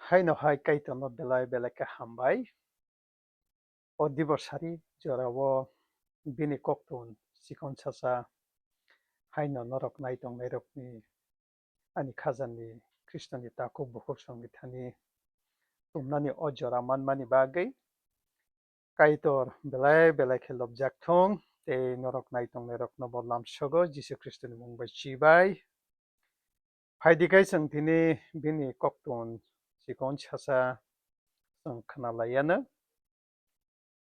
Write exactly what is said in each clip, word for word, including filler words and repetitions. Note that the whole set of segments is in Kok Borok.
Haino hai Kaitorno belai belai khe hambai. O dibosari jorao bini koktun chikon chacha haino norok naitongnai rokni ani khajani Khristoni takhuk bukhuk songwi thani tumnani o jora manmani bagwi Kaitor belai belai khe lobjak thung, tei norok naitongnai rokno bo lamsogo Jisu Khristoni mung bai chibai. Phaidi khe chwng tini bini koktun chikon chacha chwng khna lai ano.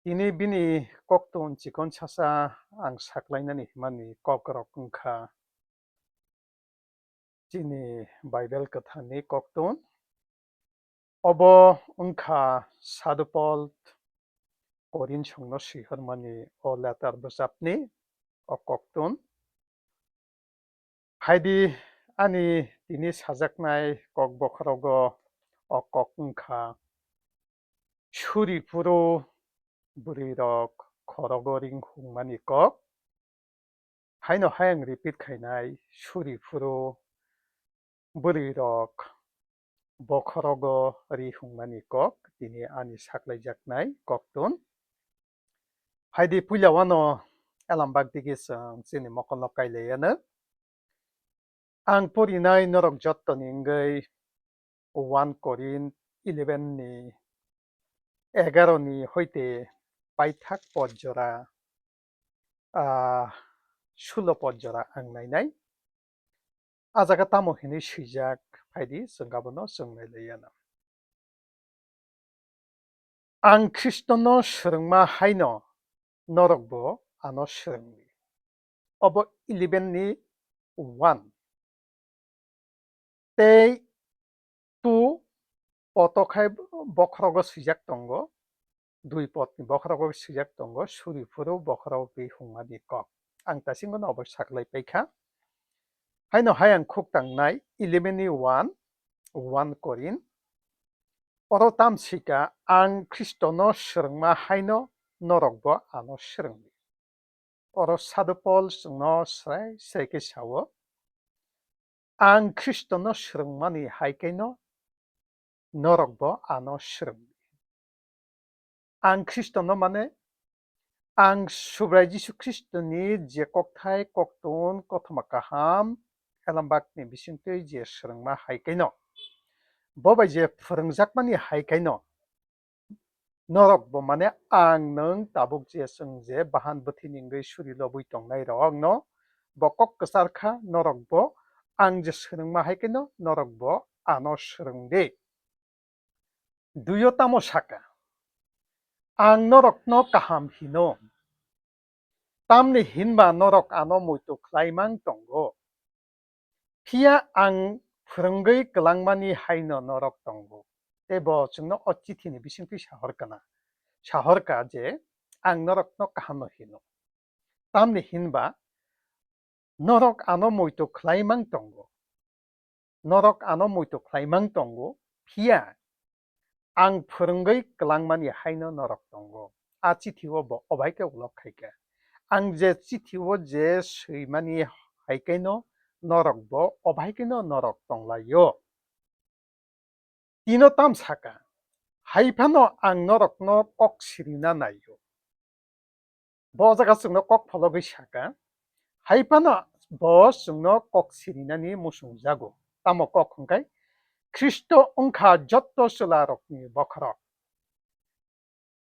Tini bini koktun chikon chacha ang saklainani himani kokrok wngkha chini Bible kwtharni koktun. Obo wngkha Sadhu Pol Korin songno swihormani o letter bwsapni o koktun. Phaidi ani tini sajaknai kok bokhorogo o kok wngkha, suri phuru bwrwirok khorogo ring hungmani kok. Haino hai ang repeat khainai, suri phuru bwrwirok bokhorogo ri hungmani kok, tini ani saklaijaknai koktun. Phaidi puila wano elambak digi chwng chini mokolno kailai ano. Ang porinai norok jottoni wngwi one Korin eleven ni egaro ni hoite paithak pod jora, ah, sulo pod jora ang nainai. A jaga tamo hinwi swijak, phaidi chwng abono chwng nailai ano. Ang Khristono swrwngma haino norokbo ano swrwngdi. Obo eleven ni one. Tei two poto khai bokhorogo swijak tongo, dui potni bokhorogo swijak tongo, suri phuru bokhorok ri hungmani kok. Ang tasingo no obo saklai paikha. Haino hai ang khuk tangnai eleven ni one, one Korin. Oro tam sika, ang Khristono swrwngma haino norokbo ano swrwngdi. Oro Sadhu Pol chwngno srai srai khe sao, ang Khristono swrwngmani hai khe no norokbo ano swrwngdi. Ang Khristono mane, ang Subrai Jisu Khristoni je kokthai, koktun, kothoma kaham, elambakni bisingtwi je swrwngma hai khe no, bo bai je phwrwngjakmani hai khe no, norokbo mane ang nwng tabuk je chwng je bahan bwthwini wngwi suri lobwi tongnai rokno bo kok kwchar kha, norokbo ang je swrwngma hai khe no norokbo ano swrwngdi. Duiyo tamo saka, ang norokno kaham hino, tamni hinba norok ano muitu khlai mang tongo. Phiya ang phwrwngwi kwlangmani haino norok tongo. Tei bo chwngno o chithini bisingtwi sahor kana, sahor ka je, ang norokno kahamno hino. Tamni hinba norok ano muitu khlai mang tongo. Norok ano muitu khlai mang tongo, phiya ang phwrwngwi kwlangmani haino norok tongo. A chithi o bo obai khe ulo khai khe, ang je chithi o je swimani hai khe no norok bo obai khe no norok tonglaio. Tino tam saka, hai phano ang norokno kok sirina naio. Bo jaga chwngno kok phologwi saka, hai phano bo chwngno kok sirinani muchung jago. Tamo kok hwnkhe, Khristo wngkha jotto chwlarokni bokhorok.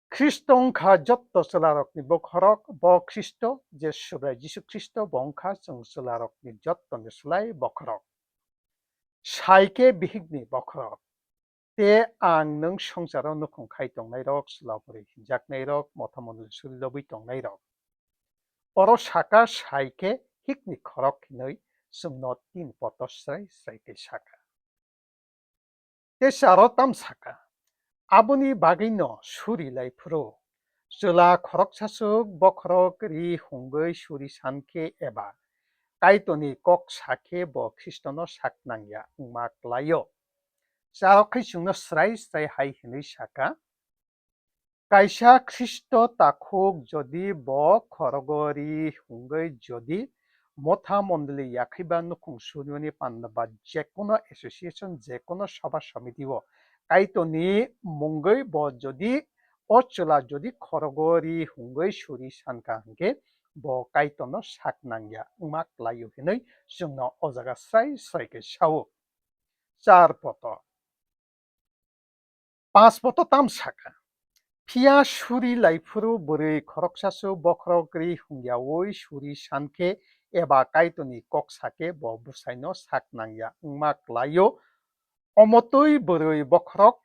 Khristo wngkha jotto chwlarokni bokhorok, bo Khristo, je Subrai Jisu Khristo, bo wngkha chwng chwlarokni jottoni slai bokhorok. Sai khe bihikni bokhorok. Tei ang nwng swngcharo nukhung khai tongnairok, chwla bwrwi hinjaknairok, motha mondoli suri lobwi tongnairok. Oro saka sai khe hikni khorok hinwi chwngno tin poto srai srai khe saka. Tei charo tam saka, aboni bagwino suri lai phuru, chwla khoroksa swk bokhorok ri hungwi suri san khe eba Kaitorni kok sa khe bo Khristono sak nangya wngma klaio. Charo khai chwngno srai srai hai hinwi saka, kaisa Khristo takhuk jodi bo khorogo ri hungwi jodi motha mondoli yakhiba nukhung suniyoni panda ba jekono association, jekono sabha samiti o Kaitorni mungwi bo jodi o chwla jodi khorogo ri hungwi suri sankha hwnkhe bo Kaitorno sak nangya wngma klaio hinwi chwngno o jaga srai srai khe sao. Char poto. Panch poto tam sakha, phiya suri lai phuru bwrwi khoroksa su bokhorok ri hungyaui suri sankhe eba Kaitorni kok sakhe bo bwsaino sak nangya wngma klaio. Omotwi bwrwi bokhorok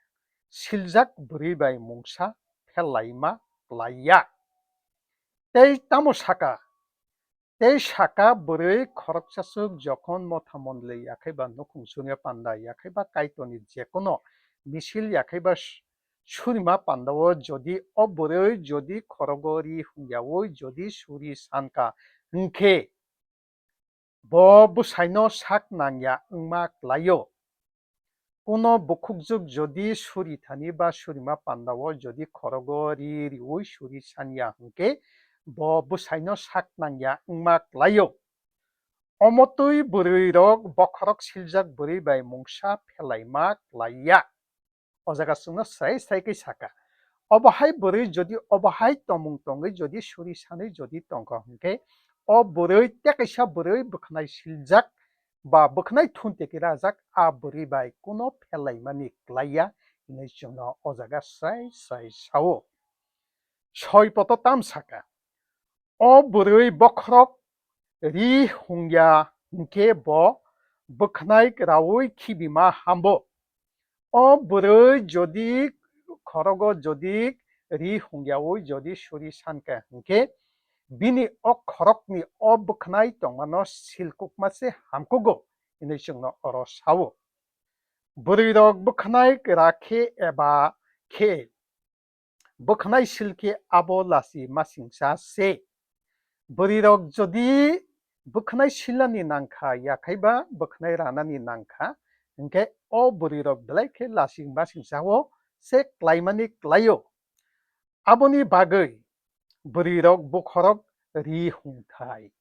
siljak bwrwi bai mungsa phel laima klaiya. Tei tamo sakha, Tei saka bwrwi khoroksa swk jokhon motha mondli yakhaiba nukhung surima panda yakhaiba Kaitorni jekono misil yakhaiba s-, surima pandao jodi o bwrwi jodi khorogo ri hungyaui jodi suri sankha hwnkhe bo bwsaino sak nangya wngma klaio. Kuno bukhukjwk jodi suri thani ba surima pandao jodi khorogo ri riui suri sanya hwnkhe bo bwsaino sak nangya wngma klaio. Omotwi bwrwirok bokhorok siljak bwrwi bai mungsa phelaima klaiya. O jaga chwngno srai srai khe sakha. Obo hai bwrwi jodi obo hai tongmung tongwi jodi suri sanwi jodi tongkha hwnkhe o bwrwi tei kaisa bwrwi bwkhnai siljak ba bwkhnai thun teki rajak a bwrwi bai kuno phelaimani klaiya hinwi chwngno o jaga srai srai sao. Soi poto tam sakha, o bwrwi bokhorok ri hungya hwnkhe bo bwkhnai raui khibima hambo. O bwrwi jodi khorogo jodi ri hungyaui jodi suri sankha hwnkhe bini o khorokni o bwkhnai tongmano silkukma se hamkugo hinwi chwngno oro sao. Bwrwirok bwkhnai kra khe eba khe bwkhnai sil khe abo lasi masingcha se. Bwrwirok jodi bwkhnai silnani nangkha yakhaiba bwkhnai ranani nangkha hwnkhe o bwrwirok belai khe lasi masingchao se klaimani klaio. Aboni bagwi bwrwirok bokhorok ri hungthai.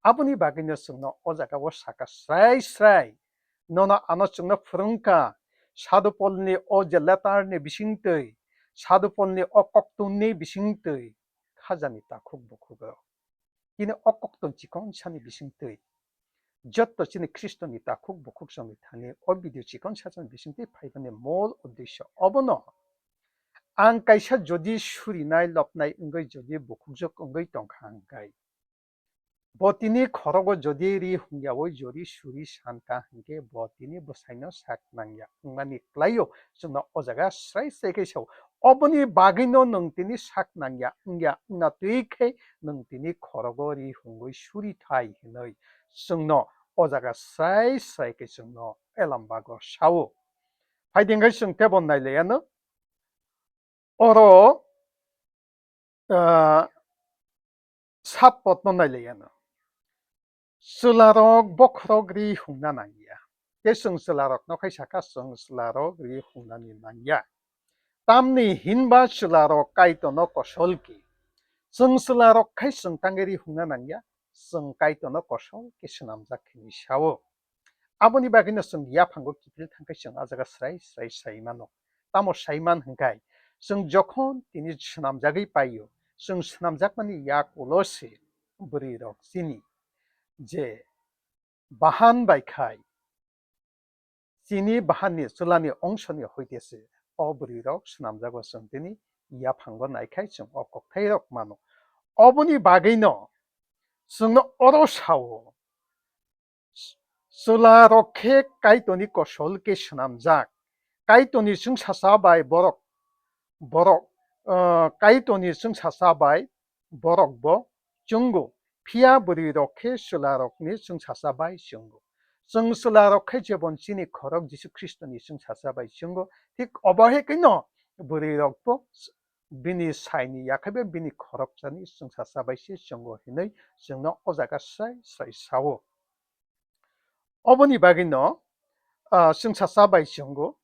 Aboni bagwino chwngno o jagao sakha srai srai. Nono ano chwngno phwrwngkha, Sadhu Polni o je letterni bisingtwi, Sadhu Polni o koktwmni bisingtwi, khajani takhuk bukhukrok. Tini o koktwm chikonsani bisingtwi, jotto chini Khristoni takhuk bukhuk chongwi thani o video chikonsani bisingtwi phaibani mol uddesyo obono. Ang kaisa jodi surinai lopnai wngwi jodi bukhukjwk wngwi tongkha hwnkhe, bo tini khorogo jodi ri hungyaui jodi suri sankha hwnkhe bo tini bwsaino sak nangya wngmani klaio. Chwngno o jaga srai srai khe sao. Oboni bagwino nwng tini sak nangya wngya wngna twi khe nwng tini khorogo ri hungwi suri thai hinwi chwngno o jaga srai srai khe chwngno Elambago sao. Phaidi hwnkhe chwng tebo nailaiano. Oro, ah, sat potno nailaiano. Chwlarok bokhorok ri hungna nangya. Tei chwng chwlarokno khai sakha chwng chwlarok ri hungnani nangya. Tamni hinba chwlarok Kaitorno kosol khe. Chwng chwlarok khai chwng tangwi ri hungna nangya. Chwng Kaitorno kosol khe swnamjak khe hinwi sao. Aboni bagwino chwng yaphango kiphil thangkhe chwng a jaga srai srai sai mano. Tamo sai man hwnkhe, chwng jokhon tini swnamjagwi paio, chwng swnamjakmani yak ulo se bwrwirok chini je bahan bai khai, chini bahanni chwlani ongshoni hoite se o bwrwirok swnamjago chwng tini yaphango naikhai chwng o kokthairok mano. Oboni bagwino chwngno oro sao, Chwla rok khe Kaitorni kosol khe swnamjak. Kaitorni chwngsacha bai borok, borok, ah, Kaitorni chwngsacha bai borok bo chwngo. Phiya bwrwi rok khe chwla rokni chwngsacha bai chwngo. Chwng chwla rok khe jebon chini khorok Jisu Khristoni chwngsacha bai chwngo. Thik obo hai kheno bwrwi rok bo bini saini yakhaibe bini khoroksani chwngsacha bai se chwngo hinwi chwngno o jaga srai srai sao. Oboni bagwino, ah, chwngsacha bai chwngo,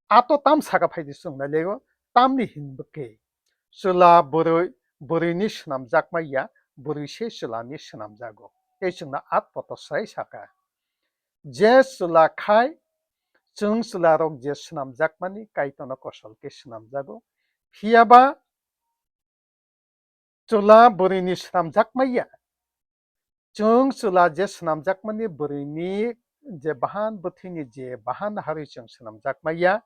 ato tam saka phaidi chwng nai lego, tamni hinbwkhe chwla bwrwi, bwrwini swnamjakma ya, bwrwi se chwlani swnamjago. Tei chwngno at poto srai saka. Je chwla khai Chwng chwlarok je swnamjakmani Kaitorno kosol khe swnamjago. Phiya ba chwla bwrwini swnamjakma ya. Chwng chwla je swnamjakmani bwrwini je bahan bwthwini je bahan harwi chwng swnamjakma ya.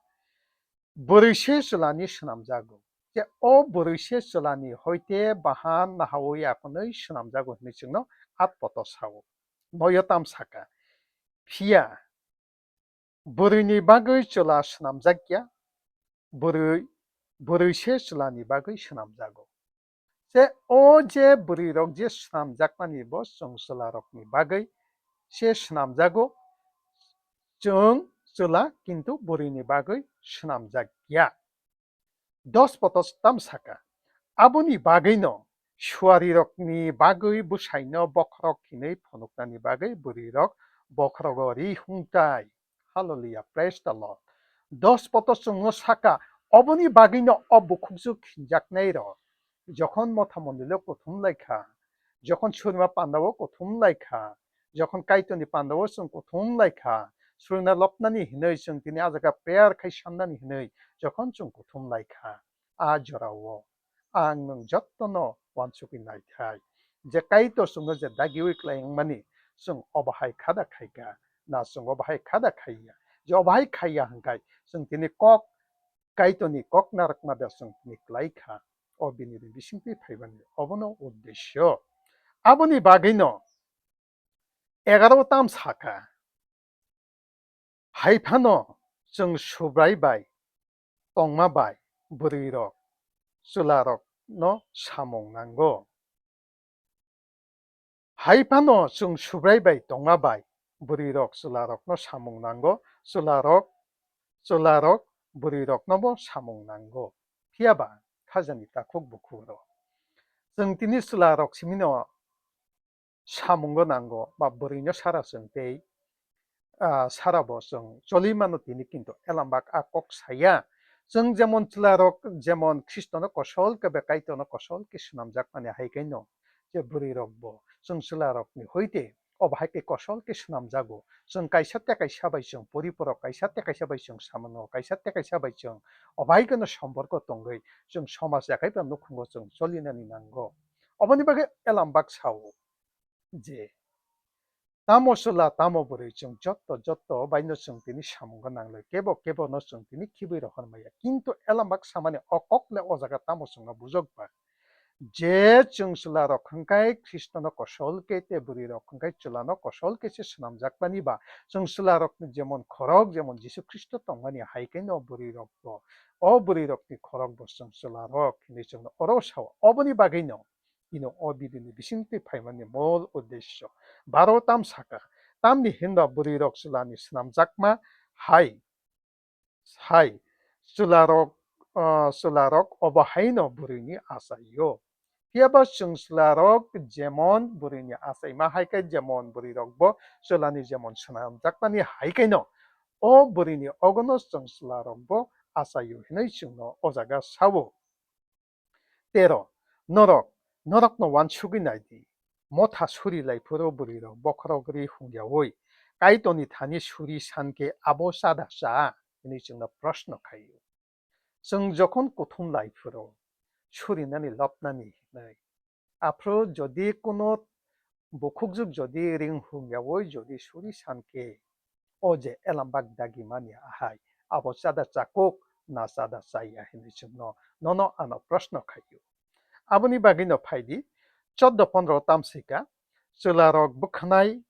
Bwrwi se chwlani swnamjago. Je o bwrwi se chwlani hoite bahan nahawi akonwi swnamjago hwnwi chwngno at poto sao. Noyo tam saka. Phiya bwrwini bagwi chwla swnamjakya, bwrwi, bwrwi se chwlani bagwi swnamjago. Je o je bwrwirok je swnamjakmani bo chwng chwlarokni bagwi se swnamjago, chwng chwla kintu bwrwini bagwi swnamjakya. Dos potos tam saka. Aboni bagwino suarirokni bagwi bwsaino bokhorok hinwi phunuknani bagwi bwrwirok bokhorogo ri hungtai. Hallelujah, praise the Lord. Dos potos chwngno saka, oboni bagwino o bukhukjwk hinjaknairok jokhon motha mondilo kuthum laikha, jokhon surima pandao kuthum laikha, jokhon Kaitorni pandao chwng kuthum laikha, surina lopnani hinwi chwng tini a jaga prayer khai sannani hinwi jokhon chwng kuthum laikha, a jorao ang nwng jottono uansugwi naithai. Je Kaitor chwngno je dagiwi klai wngmani, chwng obo hai kha da khaikha, na chwng obo hai kha da khaiya? Je obo hai khaiya hwnkhe chwng tini kok, Kaitorni kok narwkma da chwng tini klaikha. O bini bisingtwi phaimani obono uddesyo. Aboni bagwino egaro tam saka. Hai phano chwng Subrai bai tongma bai bwrwirok, chwlarokno samung nango. Hai phano chwng Subrai bai tongma bai bwrwirok, chwlarokno samung nango, chwlarok, chwlarok bwrwiroknobo samung nango. Phiya ba khajani takhuk bukhukrok, chwng tini chwlarok simino samungo nango ba bwrwino sara chwng tei, ah, sara bo chwng choli mano tini, kintu elambak a kok saya. Chwng jemon chwlarok jemon Khristono kosol khe bai Kaitorno kosol khe swnamjakmani hai khe no je bwrwirok bo chwng chwlarokni hoite obo hai khe kosol khe swnamjago. Chwng kaisa te kaisa bai chwng poriporok, kaisa te kaisa bai chwng samungo, kaisa te kaisa bai chwng obo hai kheno somporko tongwi chwng somaj yakhai ba nukhungo chwng cholinani nango. Oboni bagwi elambak sao je tamo chwla tamo bwrwi chwng jotto jotto baino chwng tini samungo nanglai, kebo kebo no chwng tini khibwi rohor maya, kintu elambak samani o kok le o jaga tamo chwngno bujok ba? Je chwng chwlarok hwnkhe Khristono kosol khe tei bwrwirok hwnkhe chwlano kosol khe se swnamjakmani ba, chwng chwlarokni jemon khorok, jemon Jisu Khristo tongmani hai khe no bwrwirok bo, o bwrwirokni khorok bo chwng chwlarok hinwi chwngno oro sao. Oboni bagwino ino o video ni bisingtwi phaimani mol uddesyo. Baro tam saka, tamni hinba bwrwirok chwlani swnamjakma hai, hai, chwlarok, ah, chwlarok obo haino bwrwini achaio. Phiya ba chwng chwlarok jemon bwrwini achaima hai khe jemon bwrwirok bo chwlani jemon swnamjakmani hai khe no o bwrwini ogono chwng chwlarok bo achaio hinwi chwngno o jaga sao. Tero, norok, norokno uansugwi nai di. Motha suri lai phuru bwrwirok bokhorok ri hungyaui Kaitorni thani suri san khe abo chada cha? Hwnwi chwngno proshno khaio. Chwng jokhon kuthum lai phuru surinani lopnani hinwi, aphuru jodi kuno bukhukjwk jodi ring hungyaui jodi suri san khe, o je elambak dagimani ahai, abo chada chakuk na chada chaya hinwi chwngno, nono ano proshno khaio. Aboni bagwino phaidi, choddo pondro tamsika, chwlarok bwkhanai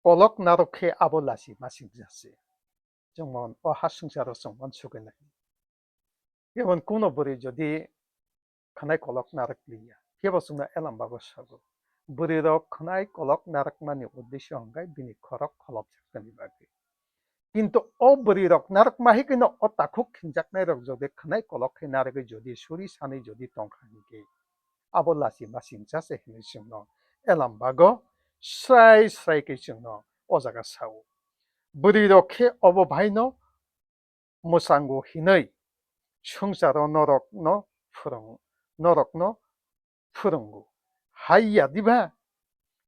kolok narwk khe abo lachi masing jase. Chwng mon o ha swngcharo chwng mon sugwi nai. Jemon kuno bwrwi jodi khwnai kolok narwk liya, phiyaba chwngno elam bago sago. Bwrwirok khwnai kolok narwkmani uddesyo hwnkhe bini khorok kholopjaknani bagwi. Kintu o bwrwirok narwkma hai kheno o takhuk khinjaknairok jodi khwnai kolok khe narwgwi jodi suri sanwi jodi tongkha hinkhe, abo lachi masingcha se hinwi chwngno elam bago srai srai khe chwngno o jaga sao. Bwrwirok khe obo baino mwchango hinwi swngcharo norokno phwrwng-, norokno phwrwngo. Hai ya diba?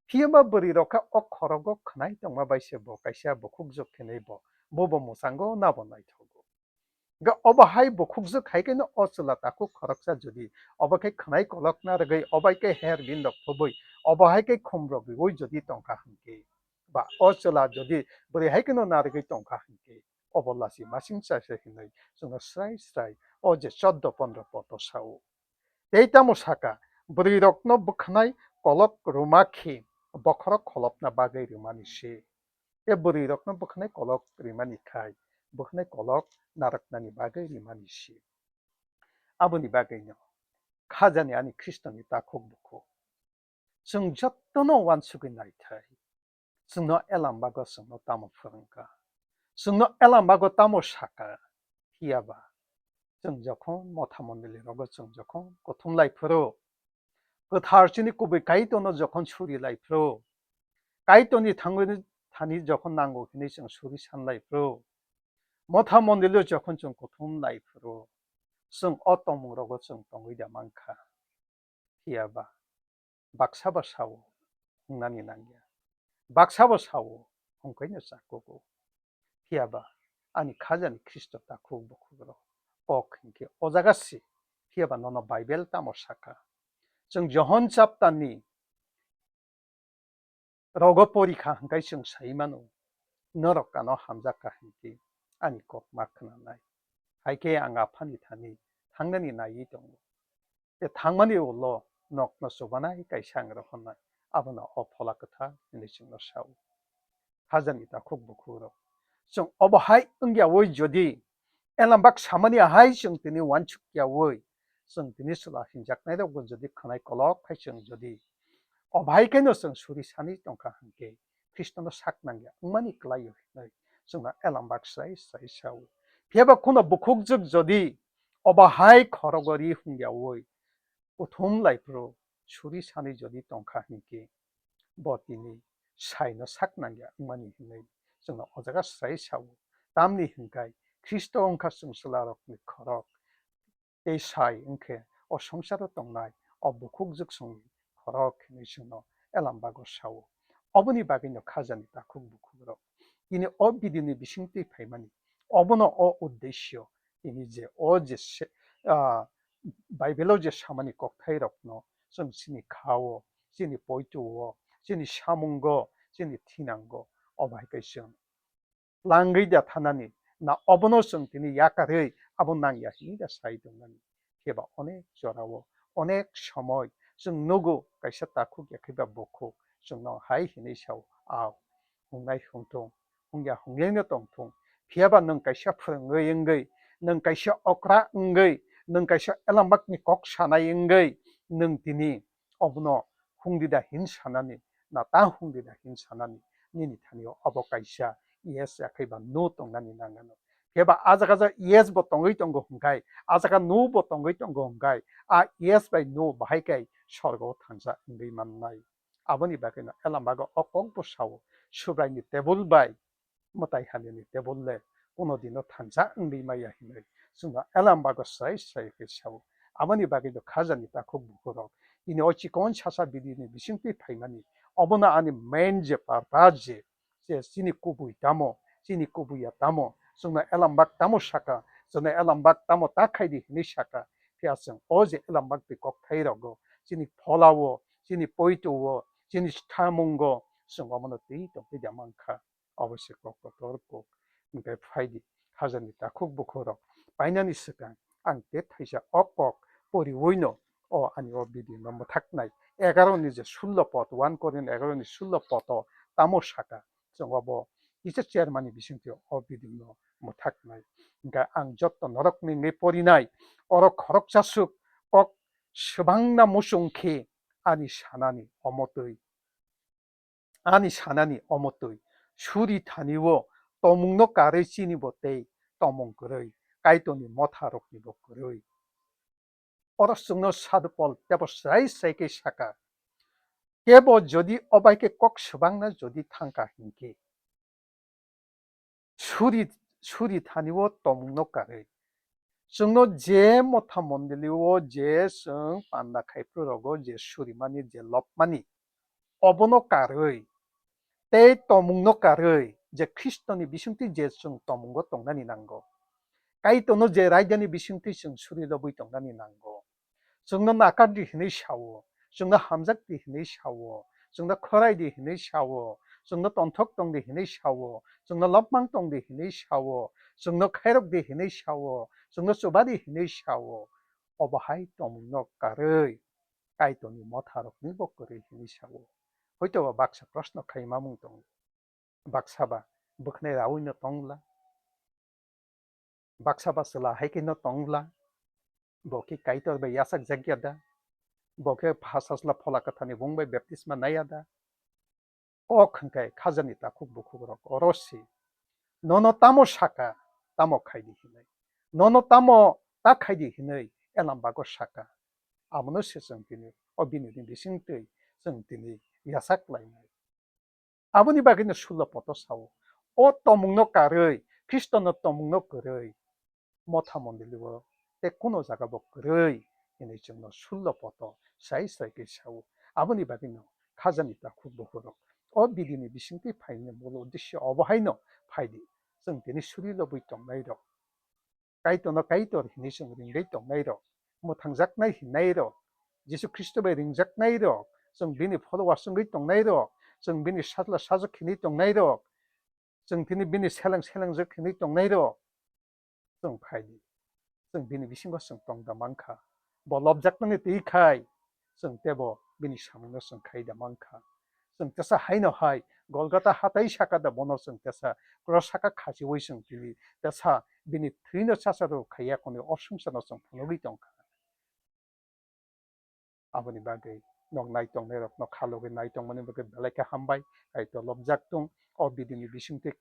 Phiyaba bwrwirok khe o khorogo khwnai tongma bai se bo kaisa bukhuk jwk khenwi bo Bo bo mwchango, nabo naithogo. Ga obo hai bukhukjwk hai khe no o chwla takhuk khoroksa jodi obo khe khwnai kolok narwgwi, obo hai khe her bin rok phobwi, obo hai khe khum rok riwi jodi tongkha hwnkhe, ba o chwla jodi bwrwi hai khe no narwgwi tongkha hwnkhe, obo lachi masing cha se hinwi chwngno srai srai o je choddo pondro poto sao. Tei tamo saka, bwrwi rokno bwkhanai kolok rwma khe bokhorok kholopna bagwi rwmani se. Tei bwrwi rokno bwkhanai kolok rimani khai, bwkhanai kolok narwknani bagwi rimani se. Aboni bagwino khajani ani Khristoni takhuk bukhuk. Chwng jotono uansugwi naithai. Chwngno elam bago chwngno tamo phwrwngkha? Chwngno elam bago tamo sakha? Phiyaba chwng jokhon motha mondoli rogo chwng jokhon kuthum lai phuru, kwthar chini kubui Kaitorno jokhon suri lai phuru, Kaitorni thangwi thani jokhon nango hinwi chwng suri san lai phuru, motha mondolio jokhon chwng kuthum lai phuru, chwng o tongmung rogo chwng tongwi da mankha. Phiyaba baksa ba sao, hwngnani nangya. Baksa ba sao, hwnkhaino chakugo. Phiyaba ani khajani Khristo takhuk bukhuk rok kok hinkhe o jaga si. Phiyaba nono Bible tamo sakha? Chwng Johon chapter ni rogo porikha hwnkhe chwng sai mano, norok ano hamjakha hinkhe ani kok ma khwnanai. Hai khe ang Aphani thani thangnani naiwi tongo. Tei thangmani ulo nokno chubanai kaisa ang rohornai, abono o Phola Kwthar hinwi chwngno sao. Khajani takhuk bukhuk rok, chwng obo hai wngyawi jodi elambak samani hai chwng tini uansukyawi, chwng tini chwla hinjaknai rokbo jodi khwnai kolok khai chwng jodi obo hai khe no chwng suri sani tongkha hwnkhe Khristono sak nangya wngmani kwlaio hinwi chwngno elambak srai srai sao. Phiyaba kuno bukhukjwk jodi obo hai khorogo ri hungyawi kuthum lai phuru suri sani jodi tongkha hinkhe bo tini saino sak nangya wngmani hinwi chwngno o jaga srai sao. Tamni hinkhai Khristo wngkha chwng chwlarokni khorok. Tei sai wngkhe o songsaro tongnai o bukhukjwk songni khorok hinwi chwngno elambago sao. Oboni bagwino khajani takhuk bukhukrok tini o video ni bisingtwi phaimani, obono o uddesyo tini je o je se-, ah, Bible o je samani kokthairokno chwng chini kha-o, chini poito-o, chini samungo, chini thinango, obo hai khe chwng langwi da thanani, na obono chwng tini yakarwi abo nangya hinwi da sai tongnani. Phiya ba onek jorao, onek somoi chwng nugo kaisa takhuk ya khe ba bukhuk chwngno hai hinwi sao, "Ao, hungnai hungthung, hungya hunglengno tongthung. Phiya ba nwng kaisa phwrwngwi wngwi, nwng kaisa okra wngwi, nwng kaisa elambakni kok sanai wngwi, nwng tini obono hungdi da hin sanani, na ta hungdi da hin sanani, nini thani-o obo kaisa yes ya khe ba no tongnani nang ano." Phiya ba a jaga ja yes bo tongwi tongo hwnkhe, a jaga no bo tongwi tongo hwnkhe, a yes bai no bahai khe sorgo thansa wngwi mannai. Aboni bagwino elambago o kok bo sao, Subraini tebul bai mwtai hamyani tebul le kuno dino thansa wngwi maya hinwi chwngno elambago srai srai khe sao. Aboni bagwino khajani takhuk bukhukrok tini o chikon sasa video ni bisingtwi phaimani, obono ani main je purpose je, je chini kubui tamo, chini kubui ya tamo, chwngno elambak tamo saka, chwngno elambak tamo ta khaidi hinwi saka, phiya chwng o je elambak twi kokthairokgo, chini phola-o, chini poito-o, chini thamungo chwng omono twi tongwi da mankha. Obo se kok kotor kok hwnkhe phaidi, khajani takhuk bukhukrok painani swkang ang tei thaisa o kok poriwino o ani o video no mwthaknai egaroh ni je sullo pod, one Korin egaroh ni sullo pod o tamo saka, chwng obo kisa chairman ni bisingtwi o video no mwthaknai. Hwnkhe ang jotto norokni wngwi porinai, oro khoroksa swk kok swbangna muchung khe ani sanani omo twi. Ani sanani omo twi, suri thani-o tomungno karwi chinibo tei tomung kwrwi, Kaitorni motharoknibo kwrwi. Oro chwngno Sadhu Pol teibo srai srai khe saka, kebo jodi obai khe kok swbangna jodi thangkha hinkhe, suri, suri thani-o tomungno karwi. Chwngno je motha mondoli-o je chwng panda khai phuru rogo je surimani, je lobmani, obono karwi, tei tomungno karwi, je Khristoni bisingtwi je chwng tomungo tongnani nango. Kaitorno je raidani bisingtwi chwng suri lobwi tongnani nango. Chwngno nakar di hinwi sao, chwngno hamjak di hinwi sao, chwngno khorai di hinwi sao, chwngno tonthok tong di hinwi sao, chwngno lopmang tong di hinwi sao, chwngno khairok di hinwi sao, chwngno chuba di hinwi sao. Obo hai tomungno karwi Kaitorni motharokni bo kwrwi hinwi sao. Hoitoba baksa proshno khaimamung tongo. Baksa ba bwkhnai rawino tongla, baksa ba chwla hai kheno tongla, bo khe Kaitor bai yachakjak ya da, bo khe Pha Sajla Phola Kwtharni bung bai baptisma nai ya da. Kok hwnkhe khajani takhuk bukhukrok oro si, nono tamo saka, tamo khai di hinwi, nono tamo ta khai di hinwi Elambago saka. Abono se chwng tini o binini bisingtwi chwng tini yachak lainai. Aboni bagwino sullo poto sao, o tomungno karwi, Khristono tomungno kwrwi, motha mondolio tei kuno jaga bo kwrwi hinwi chwngno sullo poto sai sai khe sao. Aboni bagwino khajani takhuk bukhukrok o video ni bisingtwi phaini mul uddesyo obo haino phaidi, chwng tini suri lobwi tongnairok, Kaitorno Kaitor hinwi chwng ringwi tongnairok, mwthangjaknai hinnairok, Jisu Khristo bai ringjaknairok, chwng bini followers wngwi tongnairok, chwng bini sajla sajwk hinwi tongnairok, chwng tini bini seleng selengjwk hinwi tongnairok, chwng phaidi. Chwng bini bisingo chwng tongda mankha. Bo lobjaknani twi khai chwng teibo bini samungno chwng khaida mankha. Chwng tesa haino hai Golgotha hatai saka da bono chwng tesa cross saka khachiwi chwng tini tesa bini thwino chacharo khaiya koni o swngcharno chwng phunugwi tongkha. Aboni bagwi nok nai tongnairokno khalogwi nai tongmani bagwi belai khe hambai. Kaitor lobjak tung. O video ni bisingtwi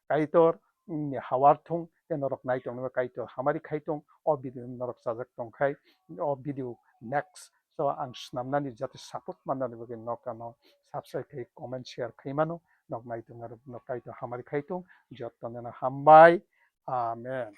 Kaitor ni hawar thung tei norok nai tongnai Kaitor hamari khai tung. O video norok chajak tongkhai o video next so ang swnamnani jate support mannani bagwi nok ano subscribe khai comment share khai mano. Nok nai tongnai rokno Kaitor hamari khai tung. Jotono hambai. Amen.